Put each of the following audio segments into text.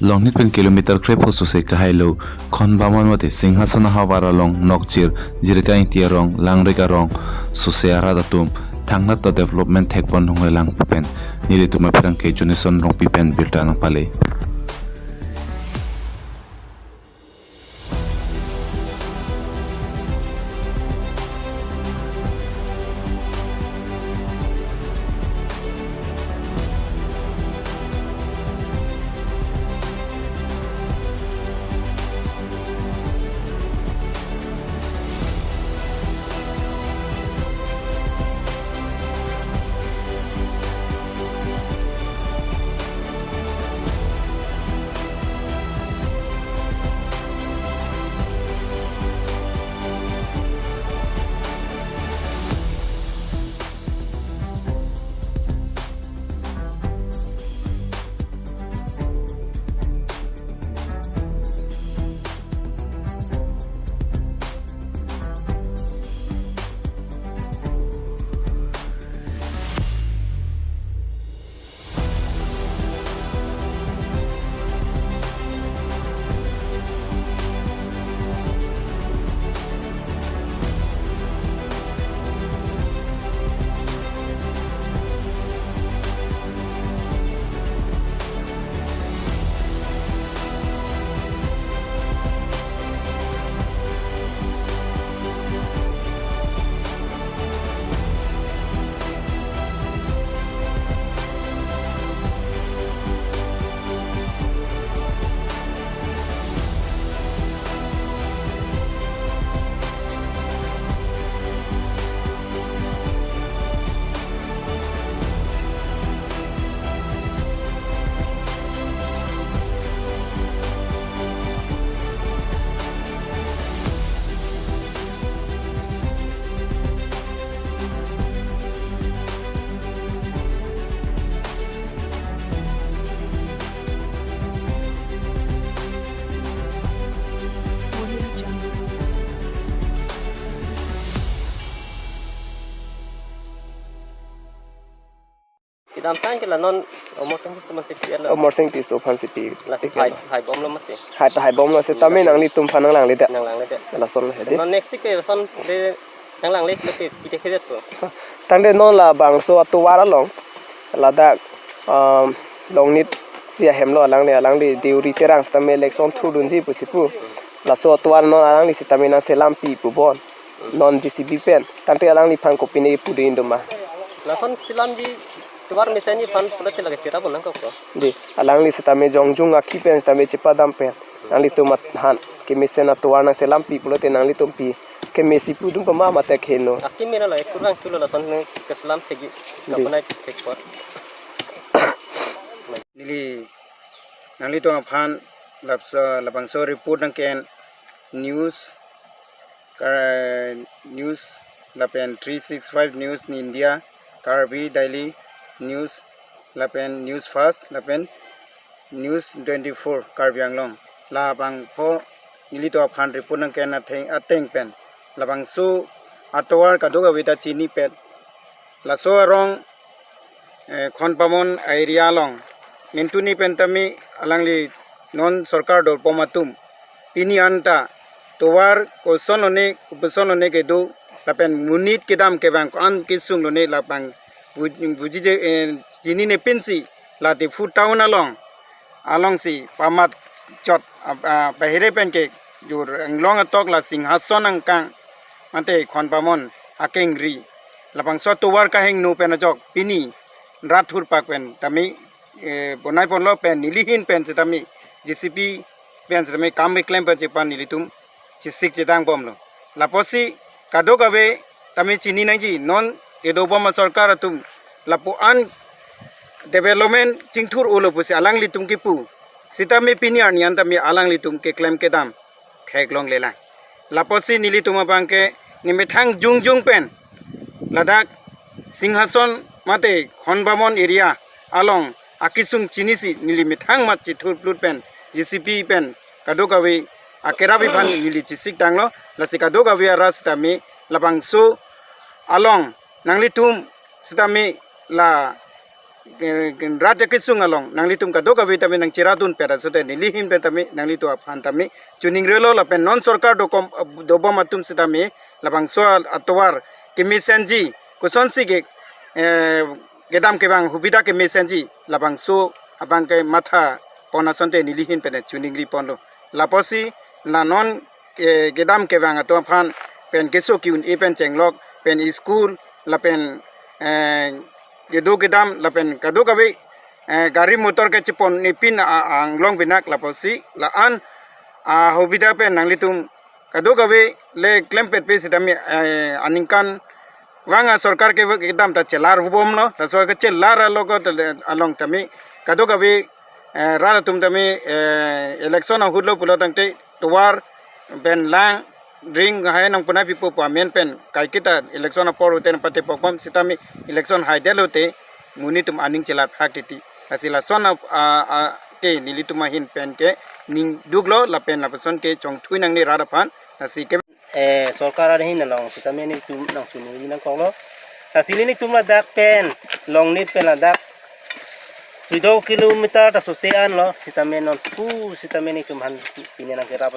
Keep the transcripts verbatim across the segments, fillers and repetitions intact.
Longnit pen kilometer krepho sose kahailo Khonbamon mate Singhason ahavar along Nokjir, Jirka Ingti arong, Langrik arong sose arat atum thangnat ta development thekpon hunglelang pu pen nelitum apherangke Jonison Rongpi pen birta nangpale. Kedamtang ke la non Omor Sing Tisso aphan si pi-et lo. Omor Sing Tisso aphan si pi-et lo. Lasi hai, hai bomlo mati. Hai ta hai bomlo, setame nanglitum aphan nanglangle det. Nanglangle det. Lason lo hedi. Non next week ke lason de nanglangle ke pi-et ke det to. Tangte non labangso atovar along ladak, um, Longnit si ahem lo alangli, alangli Deuri Terang setame election thurdunji pusi pu. Laso atovar non alangli setame nangselam pi pubon. Non J C B pen. Tangte alangliphan kopine pu dun doma. Lason selamji tovar mesenji aphan pulote lake cherap nangkok ko. Di, alangli setame jongjung akhi pen setame chepadam pen. Nanglitum aphan kemesen atovar nangselam pi pulote nanglitum pi. Kemesi pu dun pama mate kheno. Akimi na la kurang tulo lason ne keselam thegi. Di. Kapanai thekpot. Neli nanglitum aphan lapso, labangso report nangke-en news, kar-, news lapen three six five News India, Karbi Daily News lapen News Fast lapen News twenty-four Karbi Anglong. Labangpho nelitum aphan report nangke-en ateng, ateng pen labangso atovar kadokave ta chinipet. Laso arong, eh, Khonpamon area along mentuni pen tame alangli non sorkar dobom atum pini anta tovar koson lone, kopuson lone kedo lapen monit kedam kevang ko-an kesung lone labang bu-, bujije, eh, chinine pinsi la Diphu town along, alongsi pamat chot, ah, ah, bahire pen kejor Anglong atok la Singhason angkang mate Khonpamon akengri. Labangso atovar kahingno pen ajok pini rat thurpak pen tame, eh, bonai ponlo pen neli ahin pen setame J C B pen setame kam keklem pen chepan nelitum chesik chedang bomlo. Lapusi kadokave tame chini nangji, non kedobom asorkar atum lapu-an development chingthur-olo pusi alanglitum kipu. Setame pini arni an tame alanglitum keklem kedam theklonglelang. Lapusi nelitum abangke nemethang jongjung pen ladak Singhason mate Khonpamon area along akesung chinisi neli methang mat chethurplut pen J C B pen kadokave akerap aphan neli chesik tanglo, lasi kadokave arat setame labangso along nanglitum setame la eh, rat akesung along nanglitum kadokave tame nangcheradun pet asonte neli ahin pen tame nanglitum aphan tame chiningrilo lapen non sorkar dokom, dobom atum sitame labangso atovar kemesenji kosonsi ke, eh, kedam kevang hubida kemesenji labangso abangke matha pon asonte neli ahin pen chiningri ponlo. Lapusi la non, eh, kedam kevang atum aphan pen keso ki-un-e pen chenglok pen school lapen, eh, kedo kedam lapen kadokave, eh, gari motor kechepon-e pin a-, anglong binak lapusi la-an, ah, hubida pen nanglitum kadokave le klempet pe sitame, eh, aningkanvang asorkar ke kedam ta chelar vubomlo, laso kechelar along ko tele-, along tame kadokave, eh, rat atum tame, eh, election ahutlo pulo tangte tovar pen lang ring hai nangpunai pipo pu amen pen kaiketa election apor ute nangpate pokpam sitame election haidetlo te monit atum aning chelar phak titi. Lasi lason a, a, a, te nelitum ahin pen ke ningduklo lapen lapuson ke chongthui nangne rat aphan. Lasi ke, eh, sorkar ahin along sitame nelitum nangchini nangkoklo. Lasi nelitum ladak pen Longnit pen ladak sui do kilometer ta sose anlo sitame non pu sitame nelitum aphan pini nangkerap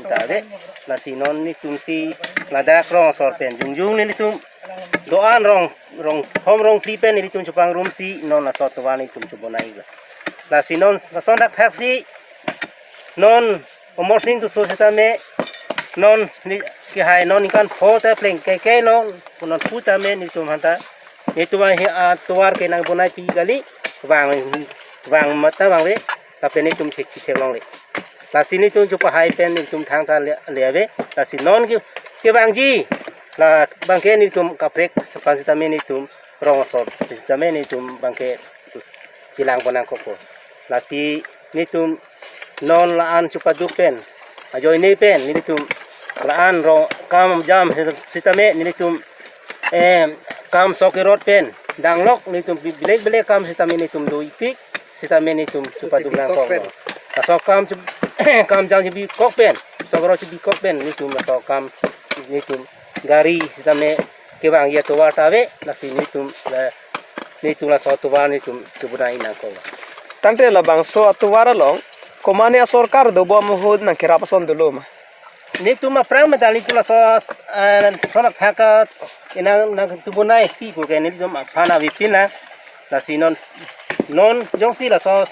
ta ave. Lasi non nelitum si ladak rong asor pen jongjong nelitum do-an rong, rong thom rong phli pen nelitum chepangrumsi non laso atovar nelitum chebonai ga. Lasi non lason thakthak si non Amarsing Tisso sitame non ni kehai non ningkan pho ta pleng ke ke non non pu tame nelitum aphanta nelitum ahin atovar ke nangbonai pi kali vang vang mata vangve lapen nelitum thekji theklongle. Lasi nelitum chepahai pen nelitum thangta le, le ave. Lasi non ke, kevangji labangke nelitum kaprek aphan sitame nelitum rong asor sitame nelitum abangke chelang pon nangkokpo. Lasi nelitum non la-an chepaduk pen ajoine pen nelitum la-an rong kam jam sitame nelitum, eh, kam sok kerot pen danglok nelitum bi-, bilek bilek kam sitame nelitum do-ipik sitame nelitum chepaduk nangkok. Laso kam che-, kam jam chebikok pen sok kerot chebikok pen nelitum laso kam nelitum gari sitame kevangji atovar ta ave. Lasi nelitum la, nelitum laso atovar nelitum chebonai nangkok. Tangte labangso atovar along komatne asorkar dobom ahut nangkerap ason dolo ma? Nelitum aphrang medal nelitum laso, eh, lason athak inang nangchebonai pi pu ke nelitum aphan avepin na. Lasi non, non jongsi laso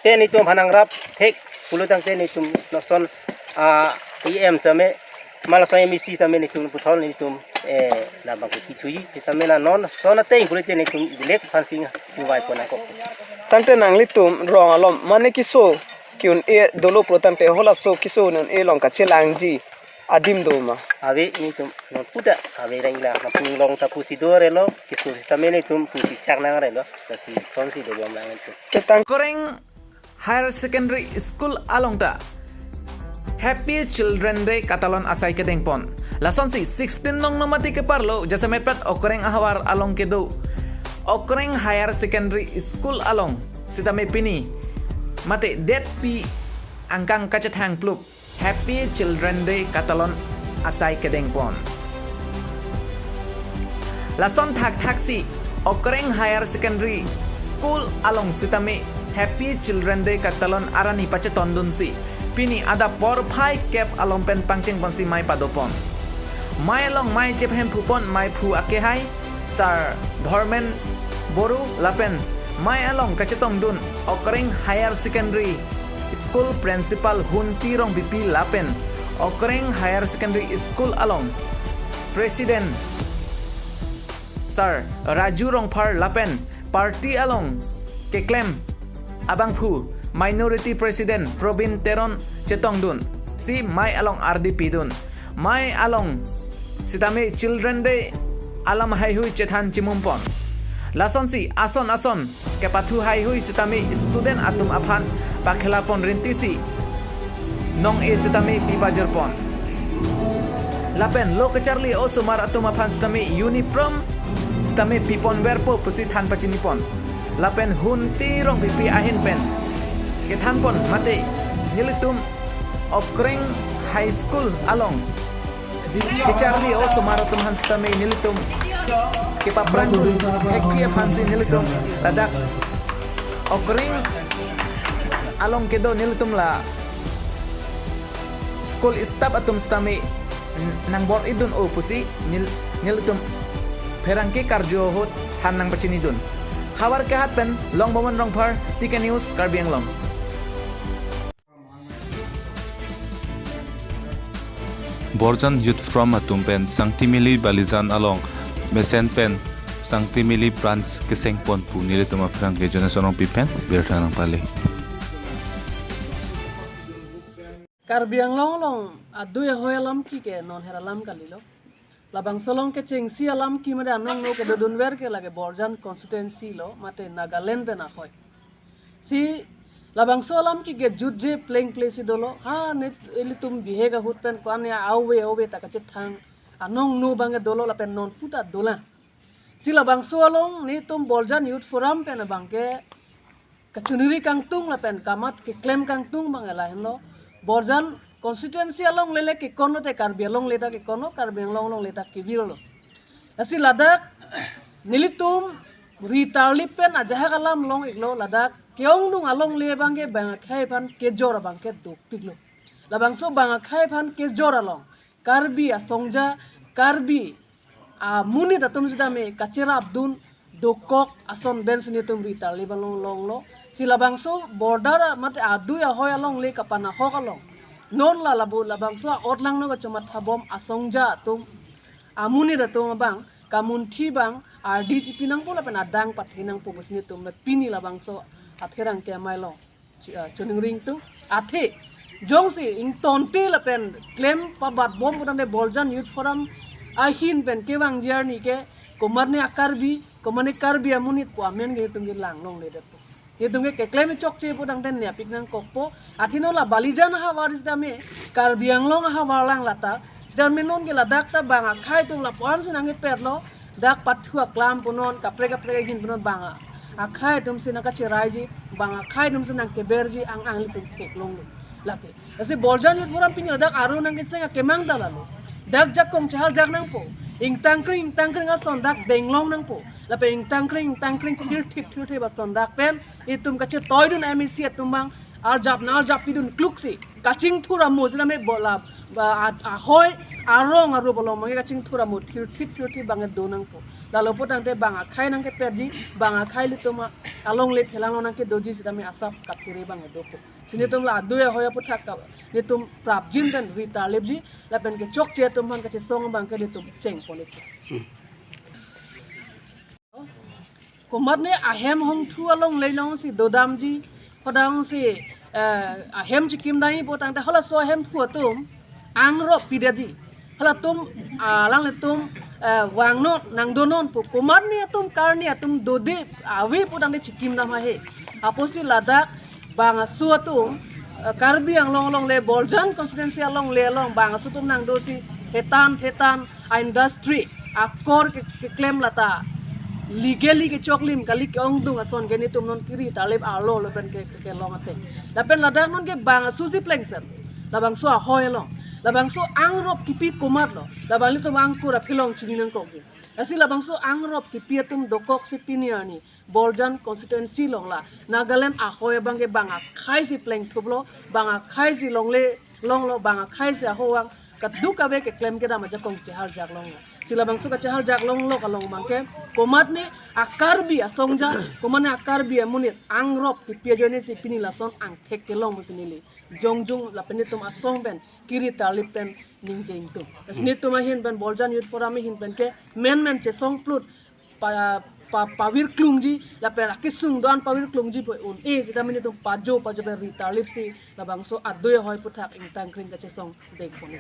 pen nelitum aphan nangrap thek pulo tangte nelitum lason, ah, E M tame ma laso M E C tame nelitum puthot nelitum, eh, labang ke kichuji sitame la non lason ateng pulote nelitum bilek aphan sing ningvai pon nangkok. Tangte nanglitum rong along mane keso ki-un-e dolo pulo tangte halaso keso un-e along kachelangji adim do ma? Ave, nelitum non puta ave reng la, lapu along ta pusi do arelo, keso sitame nelitum pusi chak nang arelo, lasi lasonsi dobom lang nelitum. Te tang- Okreng Higher Secondary School along ta Happy Children Day katalon asai kedengpon. Lasonsi sixteen Nongnomati keparlo jasemetpet Okreng ahavar along kedo Okreng Higher Secondary School along sitame pini mate detpi angkang kachethang plup Happy Children Day katalon asai kedengpon. Lason thakthaksi Okreng Higher Secondary School along sitame Happy Children Day katalon arani pachetondunsi pini adap porphai kep along pen pangchengponsi mei padopon. Mei along mei chephemphupon meiphu akehai Sir Dharmen Boro lapen mei along kachetongdun Okreng Higher Secondary School Principal Hunti Rongpipi lapen Okreng Higher Secondary School along President Sir Raju Rongphar lapen party along keklem abangphu Minority President Probin Teron chetongdunsi mei along ardi pidun. Mei along sitame Children Day alam haihui chethan chimumpon. Lasonsi ason ason kepathu haihui sitame student atum aphan pakhelapon rintisi nong-e sitame pipajirpon. Lapen lo kecharli osomar atum aphan sitame uniform sitame piponverpo pusi than pachinipon. Lapen Hunti Rongpipi ahin pen kethanpon mate nelitum Okreng High School along kecharli osomar atum aphan sitame nelitum kepaphrang dun thekji aphansi nelitum ladak okring along kedo nelitum la school staff atum sitame nangbor-idun-o pusi nel-, nelitum pherangke karju ahut than nangpachinidun. Havar Kehat pen Longbomon Rongphar, T K News, Karbi Anglong. Borjan Youth Forum atum pen Sangtimili Balijan along mesen pen Sangtimili branch kesengpon pu nelitum aphrang ke Jonas Rongpi pen birta nangpale. Karbi Anglong along adui ahoi alam ki ke non her alam kalilo. Labangso along kechengsi alam ki mate anong no kedodunver ke lake Borjan constituency lo, mate Nagaland pen ahoi. Si labangso alam ki kejutje plengple si dolo. Ha, net ilitum bihek ahut pen ko-an ya ave ave ta kachethang anong no abang dolo lapen non puta dolang. Si labangso along netum Borjan Youth Forum pen abang ke kachiningri kangtung lapen kamat keklem kangtung abang lahenlo. Borjan constituency alongle le kekon lote Karbi alongle ta kekon lo, Karbi Anglong alongle ta kevir lo. Lasi ladak nelitum ri tarlip pen ajahak alam long-iklo, ladak ke-ongdung alongle abang ke bang akhei aphan kejor abang ke dopiklo. Labangso bang akhei aphan kejor along Karbi asongja, Karbi amonit atum sitame kacherapdun dokok ason pen si netum ri tarlip along longlo. Si labangso border a-, mate adui ahoi alongle kapanahok along non la labo labangso a-otlang no kachomathabom asongja atum, amonit atum abang kamunthi abang ardi chipi nangpo lapen adang pathe nangpo pusi netum pini labangso apherangke amei along chi-, ah, chiningri ingtung. Athe jongsi ingtonte lapen klem pabatbom putangte Borjan Youth Forum ahin pen kevangji arni ke komatne a-Karbi, komatne Karbi amonit pu amen ke netum ke lang longledetpo. Netum ke keklem chokche putangte nepik nangkokpo. Athe non la Balijan ahavar sitame Karbi Anglong ahavar lang lata. Sitame non ke ladak ta bang akhei atum lapu-an si nangkepetlo. Dak pathu aklam punon, kaprek kaprek ahin punon bang a-, akhei atum si nangkacheraiji, bang akhei atum si nangkeberji ang ang ilitum theklonglo. Lake. Lasi Borjan Youth Forum pini ladak aro nangkeseng akemang ta lalo. Dak jakong chehal jak nangpo. Ingtangkring, ingtangkring ason dak denglong nangpo. Lapen ingtangkring, ingtangkring thirthip, thirthip ason dak pen itum kachetoidun M A C atum abang arjap na arjap pidun kluksi kachingthur amo sitame bola, ba, a-, ahoi arong arup along abang ke kachingthur amo thirthip thirthip abang do nangpo. Lalo putangte bang akhei nangkepetji, bang akhei ilitum alongle phelang along nangkedoji sitame asap kaphere abang dopo. Si netum la adui ahoi aputhak ka netum prapjin pen ri tarlipji, lapen kechokche atum aphan kachesong abang ke netum chengponpo. Komatne ahem hongthu alongle along si dodamji, hodang si, eh, ahem chikimdamji putangte halaso ahemphu atum angrop pidetji. Halatum, ah, alanglitum, eh, vangnon, nangdonon pu komatne atum karne atum dode ave putangte chikimdam ahe. Apotsi ladak bang aso atum, eh, Karbi Anglong alongle Borjan constituency alongle along bang aso atum nangdosi thetan thetan a-industry akor ke, keklem lata legally kechoklim kali ke-ongdung ason ke netum non kiri tarlip arlo lapen ke, ke, kelong ateng. Lapen ladak non ke bang aso si plengser. Labangso ahoi along. Labangso angrop kipi komatlo. Labang ilitum angkur aphi along chini nangkokji. Lasi labangso angrop kipi atum dokok si pini arni Borjan constituency along la Nagaland ahoi abang ke bang akhei si plengthuplo, bang akhei si longle longlo, bang akhei si ahoi abang kadokave keklem kedam ajakong chehal jak longlo. Si labangso kachehal jak longlok along abang ke komatne a-Karbi asongja, komatne a-Karbi amonit angrop kipi ajoine si pini lason angthek kelong pusi neli jongjung lapen netum asong pen kiri tarlip pen ningje ingtung. Lasi netum ahin pen Borjan Youth Forum ahin pen ke menmen chesong plut pa, pa, pavir klungji, lapen akesung do-an pavir klungji pu un-e sitame netum pajo pajo pen ri tarlipsi labangso adui ahoi aputhak ingtangkring kachesong dengponji.